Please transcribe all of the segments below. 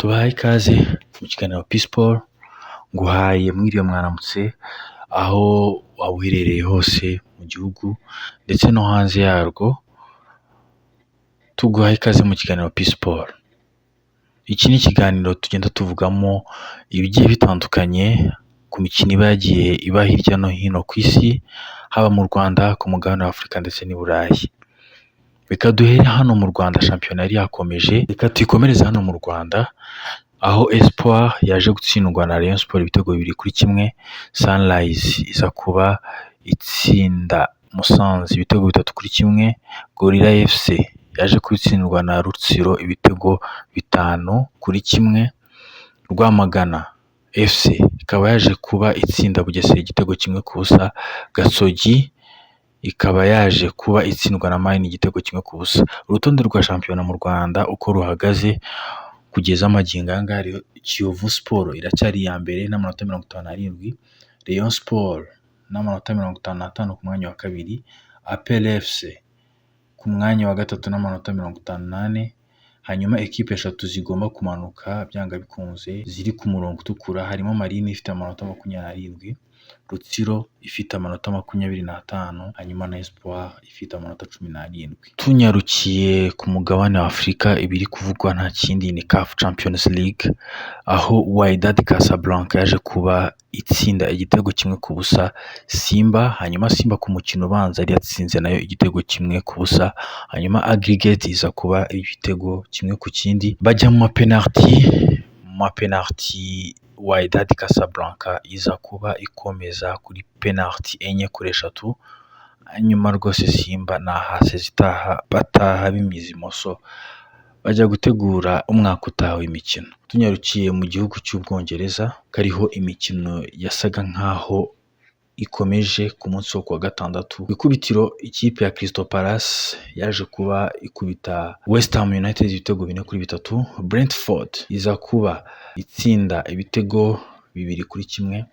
Tubahaye ikaze mu kiganiro Peace Paul, nguhaye mwiriwe, mwaramutse, aho waba uherereye hose mu gihugu ndetse no hanze yarwo, tuguhaye ikaze mu kiganiro Peace Paul. Iki ni ikiganiro tugenda tuvugamo ibigiye bitandukanye ku mikino iba yagiye iba hirya no hino ku isi, haba mu Rwanda, ku mugabane wa Afurika ndetse n'i Burayi. Reka duhere hano mu Rwanda, shampiyona yari yakomeje, reka tuyikomereze hano mu Rwanda, aho Espoir yaje gutsindwa na Rayon Sports ibitego 2-1, Sunrise iza kuba itsinda Musanze ibitego 3-1, Gorilla FC yaje gutsindwa na Rutsiro ibitego 5-1, Rwamagana FC ikaba yaje kuba itsinda Bugesera igitego 1-0, Gasogi ikaba yaje kuba itsindwa na Marine igitego 1-0. Urutonde rwa shampiyona mu Rwanda uko ruhagaze kugeza magingo aya ngaya, Kiyovu Sport iracyari iya mbere n'amanota 57, Rayon Sport n'amanota 55 ku mwanya wa kabiri, APR FC ku mwanya wa gatatu n'amanota 54, hanyuma ekipe eshatu zigomba kumanuka byanga bikunze ziri ku murongo utukura harimo Marine ifite amanota 27, Rutsiro ifite amanota 25, hanyuma na Espoir ifite amanota 17. Tunyarukiye ku mugabane wa Afurika, ibiri kuvugwa nta kindi ni CAF Champions League, aho Wydad Casablanca yaje kuba itsinda igitego 1-0 Simba, hanyuma Simba ku mukino ubanza yari yatsinze nayo igitego 1-0, hanyuma aggregate iza kuba ibitego 1-1, bajya mu mapenaliti, mu mapenaliti Wydad Casablanca iza kuba ikomeza kuri penaliti 4 kuri 3, hanyuma rwose Simba nahasize itaha, bataha bimiza imoso bajya gutegura umwaka utaha w'imikino. Tunyarukiye mu gihugu cy'Ubwongereza kariho imikino yasaga nkaho ikomeje ku munsi wo kuwa gatandatu, ku ikubitiro ikipe ya Crystal Palace yaje kuba ikubita West Ham United ibitego 4-3, Brentford iza kuba itsinda ibitego 2-1,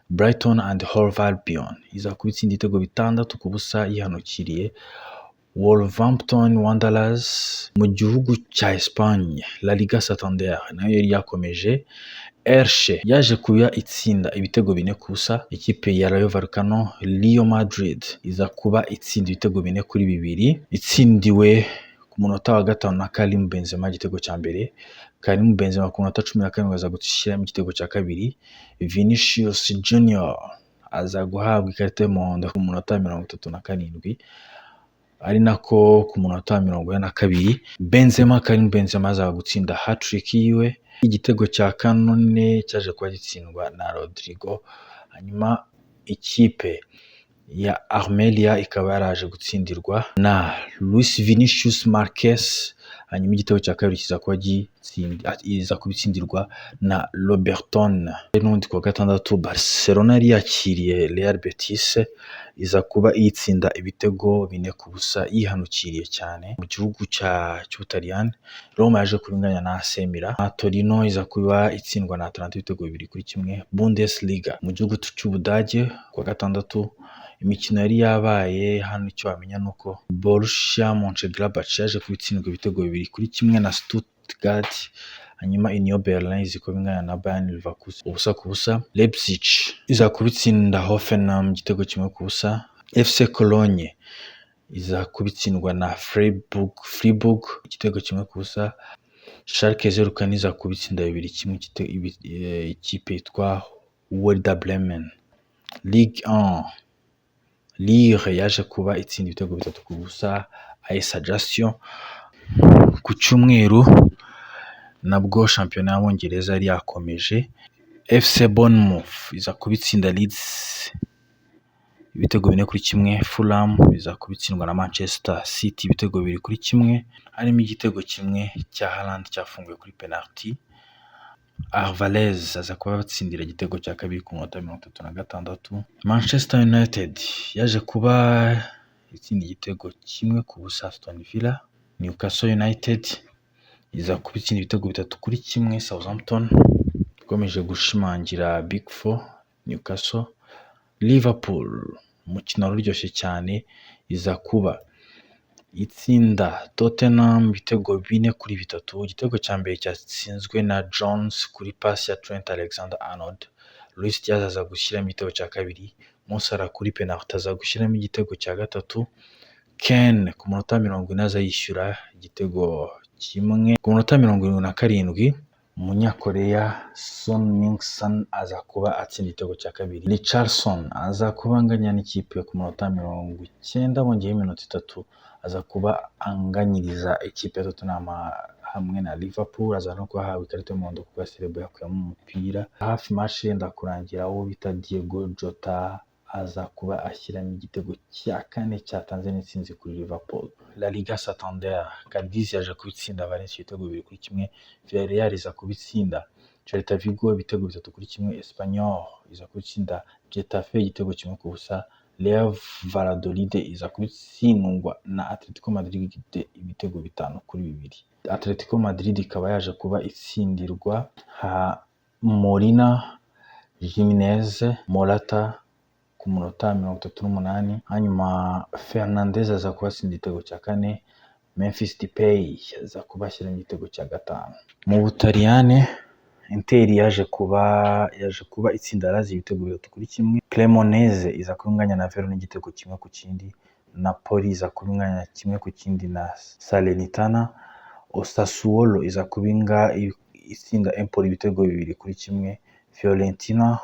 Brighton and Hove Albion iza kuba itsinda ibitego 6-0 yihanukiriye Wolverhampton Wanderers. Mu gihugu cya Espagne, La Liga Santander nayo yari yakomeje, Elche yaje kuba itsinda ibitego 4-0 ikipe ya Rayo Vallecano. Real Madrid iza kuba itsinda ibitego 4-2, itsindiwe ku munota wa gatanu na Karim Benzema igitego cya mbere, Karim Benzema ku munota 17 aza gushyiramo igitego cya kabiri, Vinicius Junior aza guhabwa ikarita y'umuhondo ku munota 37, ari nako ku munota wa 42 Benzema, Karim Benzema aza gutsinda hat-trick yiwe. Igitego cya kane cyaje kuba gitsindwa na Rodrigo, hanyuma ikipe ya Almeria ikaba yaraje gutsindirwa na Luis Vinicius Marquez, hanyuma igitego cya kabiri kiza kuba iza kuba itsindirwa na Robertone. N'ubundi kuwa gatandatu Barcelona yari yakiriye Real Betis, iza kuba iyitsinda ibitego 4-0 yihanukiriye cyane. Mu gihugu cy'Ubutaliyani, Roma yaje kuba inganya na AC Milan, Torino iza kuba itsindwa na Atalanta ibitego 2-1. Bundesliga mu gihugu cy'Ubudage, kuwa gatandatu imikino yari yabaye hano, icyo wamenya ni uko Borussia Mönchengladbach yaje kuba itsindwa ibitego 2-1 na Stuttgart, hanyuma Union Berlin iza kuba inganya na Bayer Leverkusen 0-0, Leipzig iza kuba itsinda Hoffenheim igitego 1-0, FC Cologne iza kuba itsindwa na Freiburg igitego 1-0, Schalke 04 iza kuba itsinda 2-1 ikipe yitwa Werder Bremen. Ligue 1, Lille yaje kuba itsinda ibitego 3-0 AS Ajaccio. Ku cyumweru nabwo shampiyona y'Abongereza yari yakomeje, FC Bournemouth iza kuba itsinda Leeds ibitego 4-1, Fulham iza kuba itsindwa na Manchester City ibitego 2-1, harimo igitego kimwe cya Haaland cyafunguwe kuri penalty. Alvarez aza kuba batsindira igitego cya kabiri ku munota 36. Manchester United yaje kuba itsinda igitego 1-0 Aston Villa. Newcastle United iza kuba itsinda ibitego 3-1 Southampton, ikomeje gushimangira Big Four Newcastle. Liverpool, umukino wari uryoshye cyane, iza kuba Itsinda Tottenham ibitego 4-3. Igitego cya mbere cyatsinzwe na Jones kuri pasi ya Trent Alexander-Arnold. Luis Diaz aza gushyiramo igitego cya kabiri, Mo Salah kuri penalty aza gushyiramo igitego cya gatatu, Kane ku munota 40 aza yishyura igitego kimwe. Ku munota 77 Umunyakoreya Son Heung-min aza kuba atsinda igitego cya kabiri. Richarlison aza kuba anganya n'ikipe ku munota 90, bongeyeho iminota 3, aza kuba anganyiriza ikipe ya Tottenham hamwe na Liverpool, aza no kuba ahawe ikarita y'umuhondo kuko yaserebuye akuyemo umupira. Hafi match yenda kurangira, uwo bita Diogo Jota aza kuba ashyiramo igitego cya kane cyatanze n'intsinzi kuri Liverpool. La Liga Santander, Cadiz yaje kubitsinda Valencia ibitego 2-1, Villarreal iza kubitsinda Celta Vigo ibitego 3-1, Espanyol iza kubitsinda Getafe igitego 1-0, Real Valladolid iza kubitsindwa na Atletico Madrid ibitego 5-2. Atletico Madrid ikaba yaje kuba itsindirwa ha Molina, Jimenez, Morata ku munota 38, hanyuma Fernandez aza kubatsinda igitego cya kane, Memphis Depay aza kuba ashyiramo igitego cya gatanu. Mu Butaliyane, Inter yaje kuba itsinda Lazio ibitego 3-1, Cremonese iza kuba inganya na Verona igitego 1-1, Napoli iza kuba inganya 1-1 na Salernitana, Sassuolo iza kuba itsinda Empoli ibitego 2-1, Fiorentina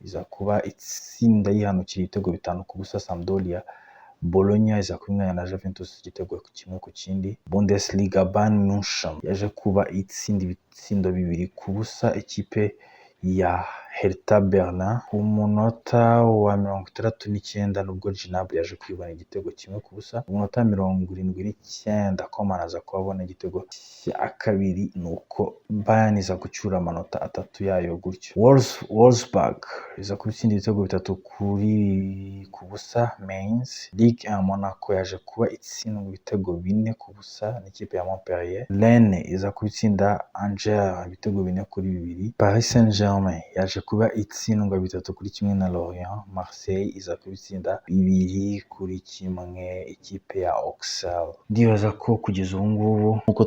iza kuba itsinda yihanukira ibitego 5-0 Sampdoria, Bologna iza kuba inganya na Juventus igitego 1-1. Bundesliga, Bayern Munchen yaje kuba itsinda ibitsindo 2-0 ikipe ya Hertha Berlin. Ku munota wa 69 nubwo Gnabry yaje kwibona igitego 1-0, ku munota 79 Coman aza kuba abona igitego cya kabiri, nuko Bayern iza gucyura amanota atatu yayo gutyo. Wolfsburg iza kuba itsinda ibitego 3-0 Mainz. Ligue 1, Monaco yaje kuba itsindwa ibitego 4-0 n'ikipe ya Montpellier. Rennes iza kuba itsinda Angers ibitego 4-2. Paris Saint-Germain yaje kuba itsindwa 3-1 na Lorient. Marseille iza kuba itsinda 2-1 ikipe ya Auxerre. Ndibaza ko kugeza ubu ngubu, nk'uko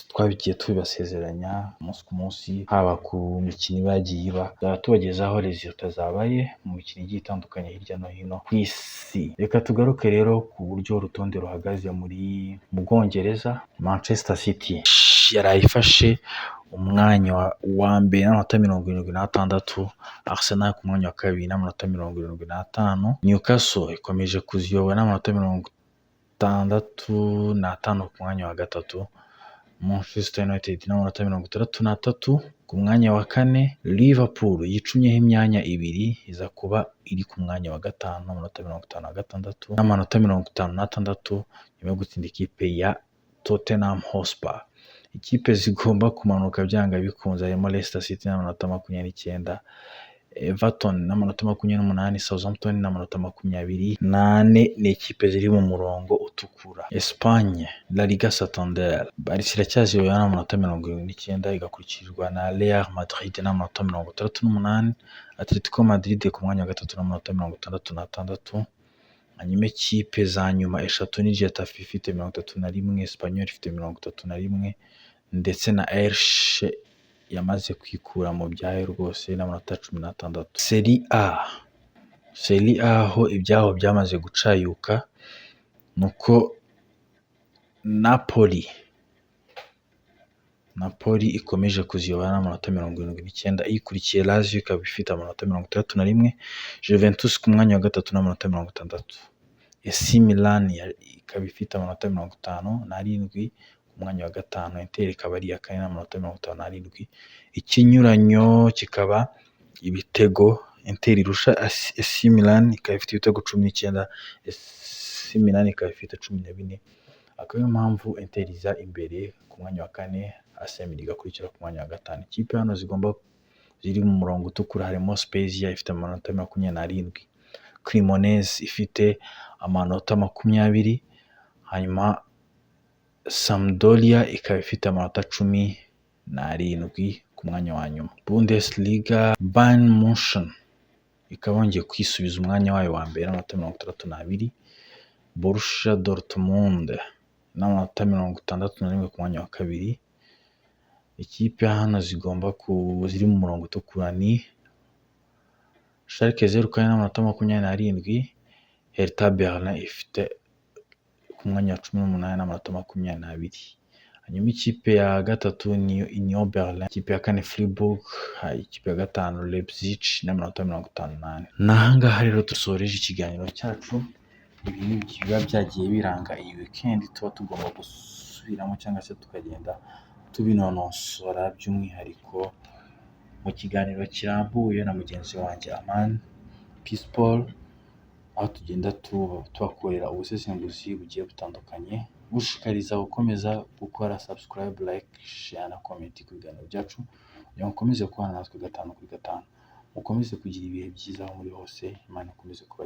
twabigiye tubibasezeranya umunsi ku munsi, haba ku mikino iba yagiye iba, tuzaba tubagezaho résultats zabaye mu mikino igiye itandukanye hirya no hino ku isi. Reka tugaruke rero ku buryo urutonde ruhagaze muri mu Bwongereza. Manchester City yaraye ifashe umwanya wa mbere n'amanota 76, Arsenal ku mwanya wa kabiri n'amanota 75, Newcastle ikomeje kuziyobora n'amanota 65 ku mwanya wa gatatu, Manchester United n'amanota 63 ku mwanya wa kane, Liverpool yicumyeho imyanya ibiri iza kuba iri ku mwanya wa gatanu n'amanota 56, n'amanota 56 nyuma yo gutsinda ikipe ya Tottenham Hotspur. Ikipe zigomba kumanuka byanga bikunze harimo Leicester City n'amanota 29, Everton n'amanota 28, Southampton n'amanota 24, ni ikipe ziri mu murongo utukura. Espagne, La Liga Santander, Barca iracyaziyoboye n'amanota 79, igakurikirwa na Real Madrid n'amanota 68, Atletico Madrid ku mwanya wa gatatu n'amanota 66, hanyuma ikipe za nyuma eshatu ni Getafe ifite 31, Espanyol ifite 31 ndetse na Elche yamaze kwikura mu byayo rwose n'amanota 16. Serie A, Serie A ho ibyaho byamaze gucayuka, ni uko Napoli ikomeje kuziyobora n'amanota 79, iyikurikiye Lazio ikaba ifite amanota 61, Juventus ku mwanya wa gatatu n'amanota 60. AC Milan ikaba ifite amanota 57 ku mwanya wa gatanu, Inter ikaba ari iya kane n'amanota 57, ikinyuranyo kikaba ibitego Inter irusha AC Milan, ikaba ifite ibitego 19, AC Milan ikaba ifite 14, akaba ariyo mpamvu Inter iza imbere ku mwanya wa kane, AC Milan igakurikira ku mwanya wa gatanu. Ikipe hano zigomba ziri mu murongo utukura harimo Spezia ifite amanota 27, Cremonese ifite amanota 20, hanyuma Sampdoria ikaba ifite amanota 17 ku mwanya wa nyuma. Bundesliga, Bayern Munchen ikaba yongeye kwisubiza umwanya wayo wa mbere n'amanota 62, Borussia Dortmund n'amanota 61 ku mwanya wa kabiri. Ikipe hano zigomba ku ziri mu murongo utukura ni Schalke 04 n'amanota 27, Hertha Berlin ifite ku mwanya wa 18 n'amanota 22. Hanyuma ikipe ya gatatu ni Union Berlin, ikipe ya kane Freiburg, ikipe ya gatanu Leipzig n'amanota 54. Ni ahangaha rero dusoreje ikiganiro cyacu. Ibi ni biba byagiye biranga iyi weekend, tuba tugomba gusubiramo cyangwa se tukagenda tubinonosora, by'umwihariko mu kiganiro kirambuye na mugenzi wanjye Amani Peace Paul, aho tugenda tubakorera ubusesenguzi bugiye butandukanye. Gushishikariza gukomeza gukora subscribe, like, share na comment ku biganiro byacu, kugira ngo mukomeze kubana natwe gatanu kuri gatanu. Mukomeze kugira ibihe byiza aho muri hose, Imana ikomeze kubarinda.